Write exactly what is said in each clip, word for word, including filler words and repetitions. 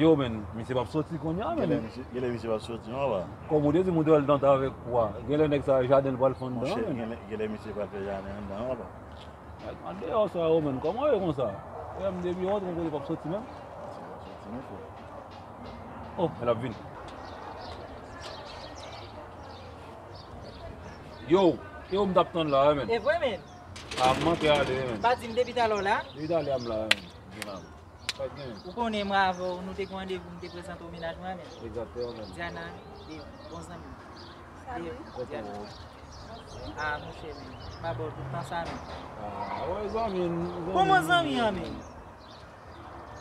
Yo, men, misye p ap soti kounye a, men. Genlè misye, genlè misye p ap soti, non, papa. Kòm ou te di m ou te wè l nan tan avèk pwa. Genlè nèg sa jaden l pral fè anndan, men. Monchè, genlè, genlè misye pral fè jaden anndan, papa. Nèg andeyò sa yo, men. Kòman yo konsa? Frè m, depi yo rantre yon kote, p ap soti menm. Misye p ap soti, non, frè. Oh, men l ap vini. Yo, e ou m t ap tann la, men. E vre, men. A, m manke ale, men. Pa di m depi talè w la. Depi talè a m la, men. Di la. Ou konnen mwen avè w, nou te gen randevou, m te prezante w mennaj mwen, men. Egzakteman, men. Diana, e, bon zanmi m. Salut. E, Diana. A, monchè, men. M pa ba w tout tan sa, men. A, wè, zanmi m, zanmi m. Kòman zanmi an, men?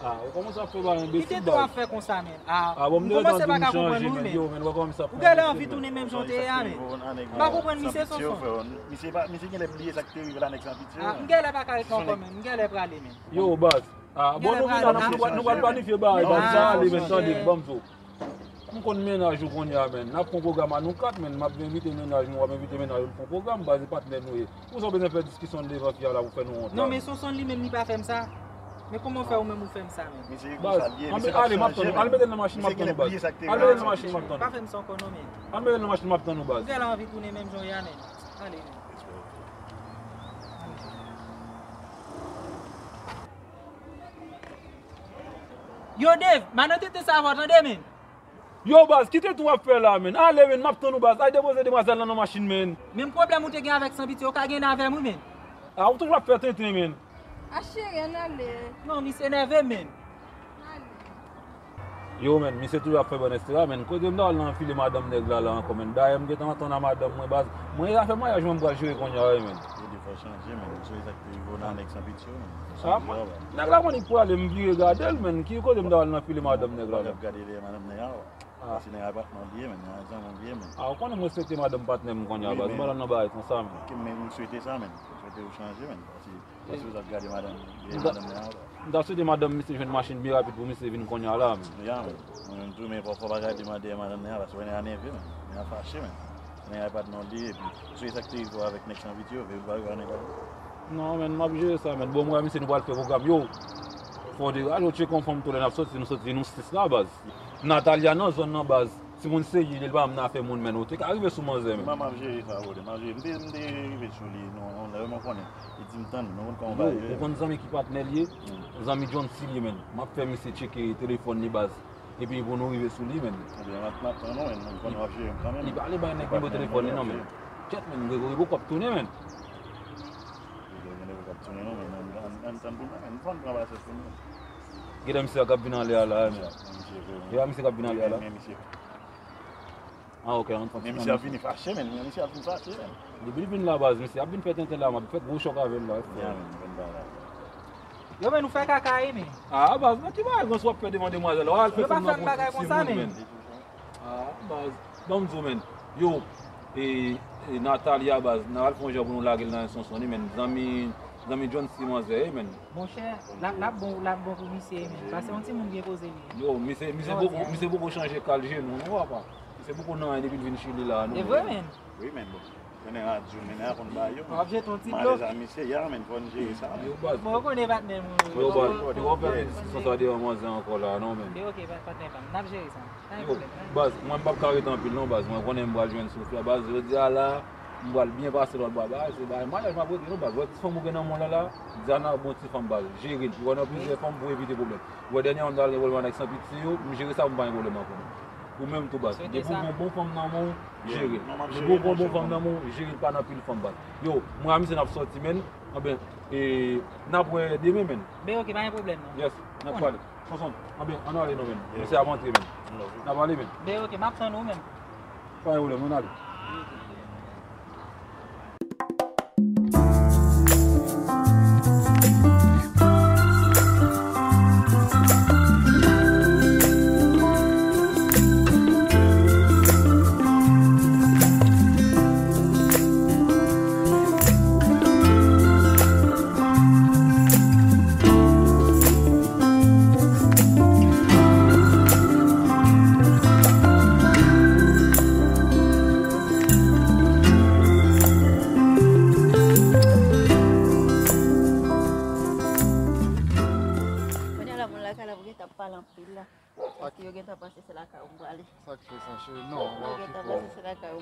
A, ou kòmanse ap fè bagay enbesil, baz. Kite tou ap fè konsa, men. A, bon, m kòmanse pa ka konprann ou, men. Yo, men, ou kòmanse ap fè enbesil, men. Ou genlè anvi tounen menm jan w te ye a, men. M pa konprann misye, Sonson. Misye pa, misye genlè bliye sa k te rive la, nèg sa piti yo, men. A, m genlè pa ka ret la ankò, men. M genlè prale, men. Yo, baz. A, bon, nou vin la, nou pral, nou pral planifye bagay, baz. Sa ale, men, tande, ban m di w. M konn mennaj ou kounye a, men. N ap fè yon pwogram a nou kat, men. M ap envite mennaj nou, w ap envite mennaj ou, n fè yon pwogram, baz, e patnè nou ye. Pou sa w bezwen fè diskisyon devan fi a la pou fè nou wont la? Non, men Sonson li menm li pa fè m sa. Men kòman fè ou menm ou fè m sa, men? Baz, ann ale, m ap tann ou. Al mete l nan machin, m ap tann ou, baz. Al mete l nan machin, m ap tann ou. Pa fè m sa ankò non, men. Al mete l nan machin, m ap tann ou, baz. Ou genlè anvi tounen menm jan w ye a, men. Ale, men. Yo, Dave, madan tenten sa avè w, tande, men. Yo, baz, kite tou w ap fè la, men. Ale, men, m ap tann ou, baz. Al depoze demwazèl lan nan machin, men. Menm pwoblèm ou te gen avèk Sanpitye, ou ka gen avè m, wi, men. A, ou toujou ap fè tenten, men. A, cheri, ann ale. Non, misye nève, men. Ann ale. Yo, men, misye toujou ap fè bann estera, men. Kote m ta al nan file madanm nèg la, la ankò, men. Dayè, m gentan antann a madanm mwen, baz. Mwen, afè maryaj mwen, m pral jere kounye a, wi, men. Yo, defwa chanje, men. Ou sonje sa k te rive w nan nèg Sanpitye, men. A, nèg la konn li prale, m vire gade l, men. Ki kote m ta al nan file madanm nèg la, men? Ou pa t ap gade dèyè madanm nèg la, wi. A. Paske nèg la patnè w li ye, men. Nèg la zanmi w li ye, men. A, ou konnen mwen respekte madanm patnè m kounye a, baz. M pa t al nan bagay konsa, men. Ok, men m swete sa, men. M swete ou chanje, men. Paske, paske ou t ap gade madanm, dèyè madanm nèg la, wi. M ta swete madanm misye jwenn machin byen rapid pou misye vin kounye a la, men. Ya, men. Mwen menm tou, men fò, fò pa gade dèyè madanm nèg la, paske wè nèg la nève, men. Nèg la fache, men. Nèg la patnè w li ye, epi, ou sonje sa k te rive w avèk nèg Sanpitye yo, men ou pa rive a nèg la. Non, men, m ap jere sa, men. Bon, mwen, misye, nou pral fè pwogram. Yo, fò w degaje w tcheke yon fanm tou lè n ap soti, nou soti, nou sis la, baz. Natalia nan zòn nan, baz. Timoun serye, li pa menm nan afè moun, men. Ou te ka rive sou manzè, men. M ap jere sa, brother. M ap jere. M te, m te rive sou li, non, non, lè mwen konnen. Li di m tann, nou konn kòman bagay yo ye. Ou konn zanmi ki patnè l ye? Hmm. Zanmi John C li ye, men. M ap fè misye tcheke telefòn li, baz. Epi pou nou rive sou li, men. Ebyen, m ap, m ap tann ou, men. M konn w ap jere m kanmenm. Li pale bay nèg nimewo telefòn li, non, men. Kèt, men, Gregory poko ap tounen, men. Gregory poko ap tounen, non, men. Ann, ann, ann tann pou nou, men. Fò n pran pasyans pou nou. Genlè misye a k ap vin anlè a la, men. Misye, misye, vre, wi. E pa misye k ap vin anlè a la? Men, men, misye. Ah, ok, ann fè ti... Men misye ap vini fache, men. Men misye ap vin fache, men. Depi l vin la, baz, misye ap vin fè tenten la, m ap fè gwo chòk avè l la. Ya, men, vin pa la. Yo, men nou fè kaka, wi, men. Ah, baz, nan ki bagay rans w ap fè devan demwazèl la? W al fè fanm nan pou timoun, men. Ah, baz, ban m di w, men. Yo, e, e Natalia, baz, n a al fè yon jan pou nou lage l nan Sonson, wi, men. Zanmi, zanmi John C manzè, wi, men. Monchè, l ap, l ap bon, l ap bon pou misye, men. Paske yon timoun byen poze li ye. Yo, misye, misye poko, misye poko chanje kal jenou, non, papa. Misye poko nan anyen depi l vin Chili la, non. E vre, men. Wi, men bon. Mennen a di w, mennen a konn ba yo, men. W ap jete yon ti blòf. Malèz a misye, ya, men, fò n jere sa, men. Yo, baz. Bon, ou konnen patnè m, wi. Yo, baz, yo pa fè diskisyon sa devan manzè ankò la, non, men. E ok, pa, patnè pa m. N ap jere sa. Pa gen pwoblèm, pa gen pwoblèm. Yo, baz, mwen m p ap ka rete anpil, non, baz. Mwen konnen m pral jwenn Sofia, baz. Jodi a la, m pral byen pase lòt bò a, baz. Se bagay maryaj m ap regle, non, baz. Wè ti fanm ou gen nan men w lan la, Diana, bon ti fanm, baz. Jere l. Ou wè nan plizyè fanm pou evite pwoblèm. Ou wè dènyèman m t al gen pwoblèm avèk Sanpitye yo, m jere sa pou m pa gen pwoblèm ankò. Ou menm tou, baz. Depi w gen yon bon fanm nan men w, jere l. Depi w gen yon bon fanm nan men w, jere l, pa nan pil fanm, baz. Yo, mwen a misye n ap sòti, men. Anben, e, n ap wè demen, men. Ben, ok, pa gen pwoblèm, non. Yes, n ap pale. Sonson, anben, ann ale non, men. Misye ap antre, men. N ap ale, men. Ben, ok, m ap tann ou, men. Pa gen pwoblèm, ann ale.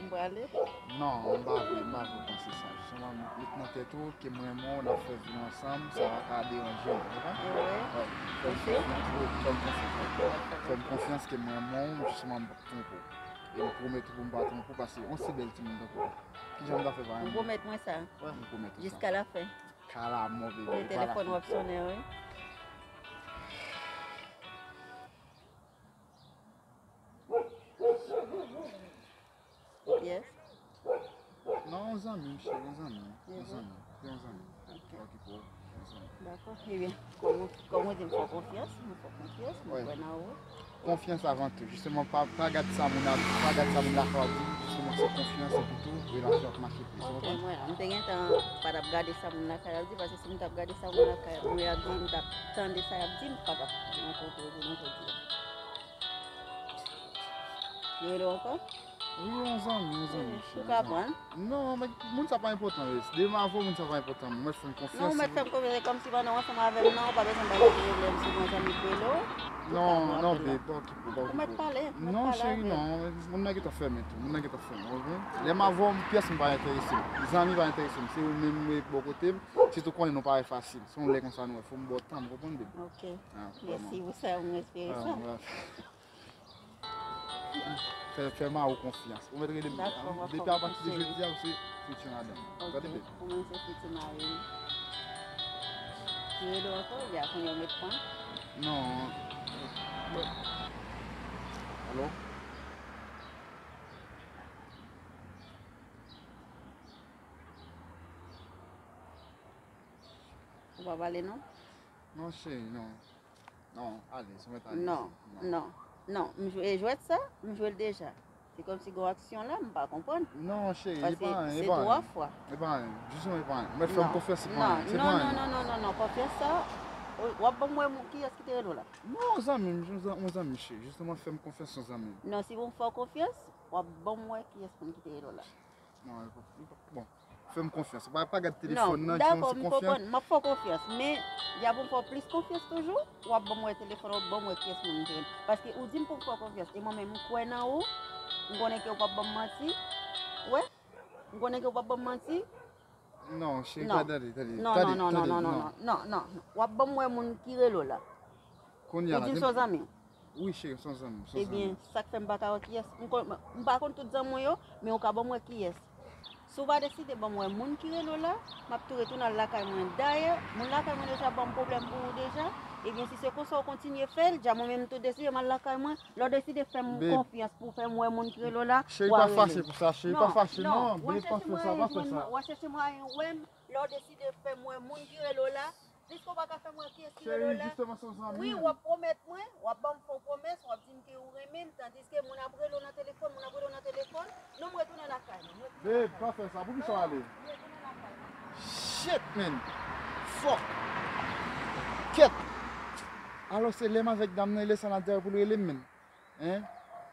M prale. Non, m pa vle, m pa vle panse sa. Jisteman, met nan tèt ou ke m renmen w, n ap fè vi ansanm, sa pa ka deranje w, ou konprann? Wi. Fè m konfyans, wi, fè m konfyans. Fè m konfyans ke m renmen w, jisteman, m p ap twonpe w. E m pwomèt ou pou m pa twonpe w, paske yon si bèl timoun tankou w. Kijan m ta fè pa renmen w? Ou pwomèt mwen sa? Wi, m pwomèt ou sa. Jiska la fen. Ka la mò, bebe. E telefòn w ap sonnen, wi. Yes. Non, yon zanmi m, cheri, yon zanmi m. Yon zanmi m. Se yon zanmi. Ok. Okipe w, yon zanmi. Dakò. Ebyen, kòm ou, kòm ou di m fè w konfyans, m fè w konfyans, m kwè nan ou. Konfyans avan tou. Jisteman, pa, pa gad sa moun ap, pa gad sa moun lakay w ap di. Jisteman, se konfyans epi tou, relasyon ap mache plis. Ou konprann? Ok, mwen, m te gentan pa t ap gade sa moun lakay ap di, paske si m t ap gade sa moun lakay mwen ap di, m t ap tande sa y ap di, m pa t ap vin kote w vin jodi a. Yo rele w ankò? Wi, yon zanmi, yon zanmi. Ou ka pran? Non, men moun sa pa enpòtan, wi. Demen avè w, moun sa pa enpòtan. Mwen fè m konfyans. Non, ou mèt fè m konfyans. Se kòmsi pandan w ansanm avè m nan, ou pa bezwen bay mwen pwoblèm si mwen zanmi k rele w. Non, non, babe, pa okipe w, pa okipe w. Ou mèt pale, ou mèt pale avè l. Non, cheri, non. Moun nan gentan fèmen tou. Moun nan gentan fèmen, ok? Lè m avè w, pyès moun pa enterese m. Zanmi pa enterese m. Se ou menm m rete bò kote m. Sitou konnen nou parèy fasil. Se yon lè konsa nou wè. Fò m ba w tan, m konprann, babe. Ok. Mèsi pou sa, m espere sa. Fè, fè mari w konfyans. Ou mèt rele m. Dakò, m ap fè w konfyans, cheri. Depi apati de jodi a, ou se fiti madanm. Ok, ou menm se fiti mari m. Li rele w ankò, oubyen kounye a w mèt pran? Non. Alo? Ou pa pale non? Non, cheri, non. Non, alèz, ou mèt alèz. Non, non, non. M jwe jwèt sa, m jwe l deja. Se kòmsi gen yon aksyon la, m pa konprann. Non, cheri, e pa anyen, e pa anyen. Paske se twa fwa. E pa anyen, jis non, e pa anyen. Ou mèt fè m konfyans, se pa anyen, se pa anyen. Non, non, non, non, non, non, konfyans sa, w ap ban m wè kiyès ki te rele w la. Non, zanmi m, yon zanmi, cheri. Jisteman, fè m konfyans, yon zanmi m. Non, si pou m fè w konfyans, w ap ban m wè kiyès moun ki te rele w la. Non, bon. Fè m konfyans. Pa, pa gad telefòn nan, non, dakò, m konprann. M ap fè w konfyans. Men, y a pou m fè w plis konfyans toujou, w ap ban m wè telefòn, w ap ban m wè kiyès moun m te rele. Paske ou di m pou m fè w konfyans. E mwen menm, m kwè nan ou. M konnen ke ou p ap ban m manti. Ou wè? M konnen ke ou p ap ban m manti. Non, cheri, pa tande, tande. Non, non, non, non, non, non, non, non. W ap ban m wè moun ki rele w la. Kounye a la, ou di m se yon zanmi w? Wi, cheri, se yon zanmi m, se yon zanmi m. Ebyen, sa k fè m pa ka wè kiyès. M konn, m pa konn tout zanmi w yo, men ou ka ban m wè kiyès. Si w pa deside ban m wè moun ki rele w la, m ap tou retounen al lakay mwen. Dayè, moun lakay mwen deja ban m pwoblèm pou ou deja. Ebyen, si se konsa w kontinye fè l, dja mwen menm tou deside m al lakay mwen. Lè w deside fè m konfyans pou w fè m wè moun ki rele w la, w a rele m. Cheri, pa fache pou sa, cheri, pa fache, non, babe, pa fè sa, pa fè sa. W a chèche mwayen wè m, lè w deside fè m wè moun ki rele w la, piske w pa ka fè m wè kiyès ki rele w la. Cheri, jisteman, se yon zanmi m. Wi, w ap pwomèt mwen, w ap ban m fo pwomès, w ap di m ke ou renmen m, tandiske moun ap rele w nan telefòn, moun ap rele w nan telefòn. Non, m retounen lakay mwen, m retounen lakay mwen. Babe, pa fè sa, poukisa w ale? Non, m retounen lakay mwen. Shit, man. Fuck. Kèt. Alò, se lè m avèk dam nan, e lè sa n ap di pou l rele m, man. Hein?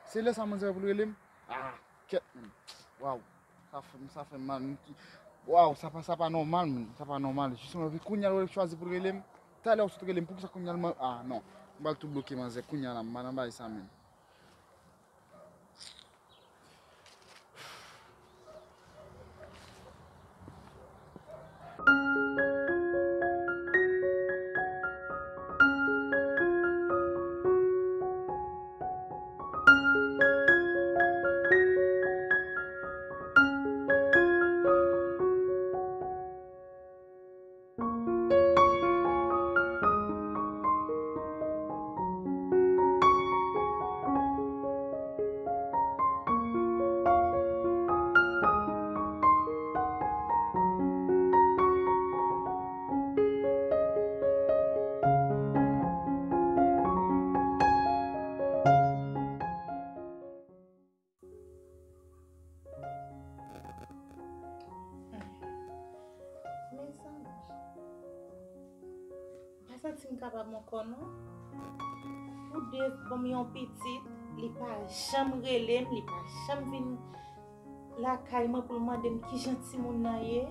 Se lè sa manzè pou l rele m? Ah, kèt, man. Waw. Sa fè m, sa fè m mal, man. Ki, waw, sa pa, sa pa nòmal, man. Sa pa nòmal. Jisteman, epi kounye a l chwazi pou l rele m. Talè ou sot rele m, poukisa kounye a l man-, ah, non. M pral tou bloke manzè kounye a la, m pa nan bagay sa, man. Mezanmi, m pa santi m kapab ankò non. Pou Dave ban m yon pitit, li pa janm rele m, li pa janm vin lakay mwen pou l mande m kijan timoun nan ye.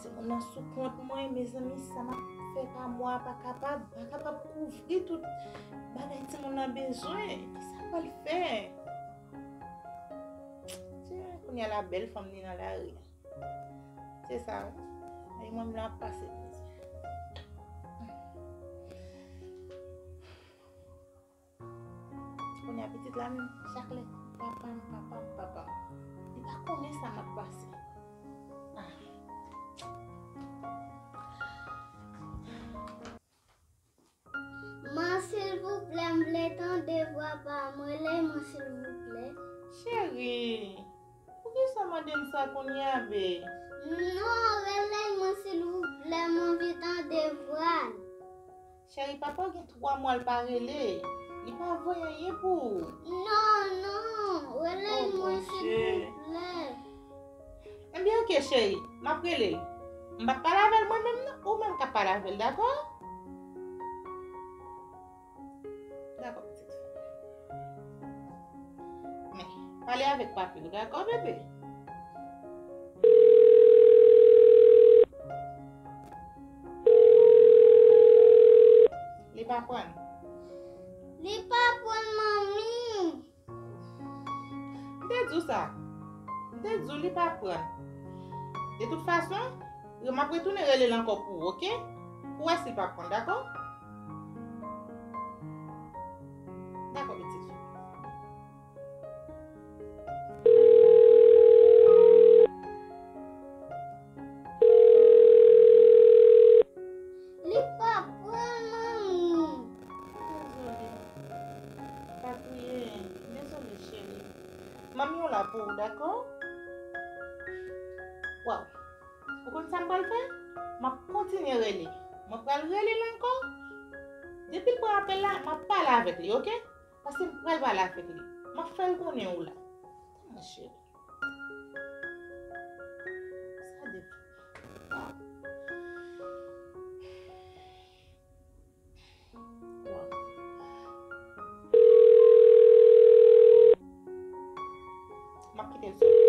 Timoun nan sou kont mwen, mezanmi, sa m ap fè pa mwa pa kapab, pa kapab kouvri tout bagay timoun nan bezwen. Kisa m pral fè? Kounye a la bèl fanm li nan lari a. Se sa wi. Ay mwen menm la ap pase mizè. Kounye a pitit la menm chak lè papa m, papa m, papa m. Li pa konnen sa m ap pase. Ah. Man, silvouplè, m vle tande vwa pa m. Rele mwen, silvouplè. Cheri, poukisa w mande m sa kounye a, be? Non, rele mwen, silvouplè, m anvi tande vwa l. Cheri, papa w gen twa mwa l pa rele. Li pa voye anyen pou ou. Non, non, rele Oh, mwen, Bondye. Silvouplè. Ebyen, oke, cheri. M ap rele l. M p ap pale avè l mwen menm, non. Ou menm k ap pale avè l, dakò? Dakò, pitit fi. Men, pale avèk papi w, dakò, bebe? Li pa pran. Li pa pran, manmi. M te di w sa. M te di w li pa pran. De tout fason, m ap retounen rele l ankò pou ou, oke? Pou w wè si l pa pran, dakò? Dakò, pitit fi. Li pa pran, manmi. Dezole. Pa kriye. Dezole, cheri. Manmi w la pou ou, dakò? Waw. Ou konn sa m pral fè? M ap kontinye rele. Mwen pral rele l ankò. Depi l pran apèl la, m ap pale avèk li, oke? Paske m pral pale avèk li. M ap fè l konnen ou la. Tann mwen, cheri. Sa depi. Waw. M ap kite l sonnen.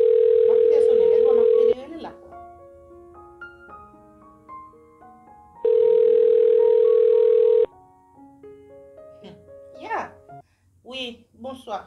M ap kite l sonnen. Lè l wè m ap rele, rele l la. Hmm. Ya. Wi, bonswa.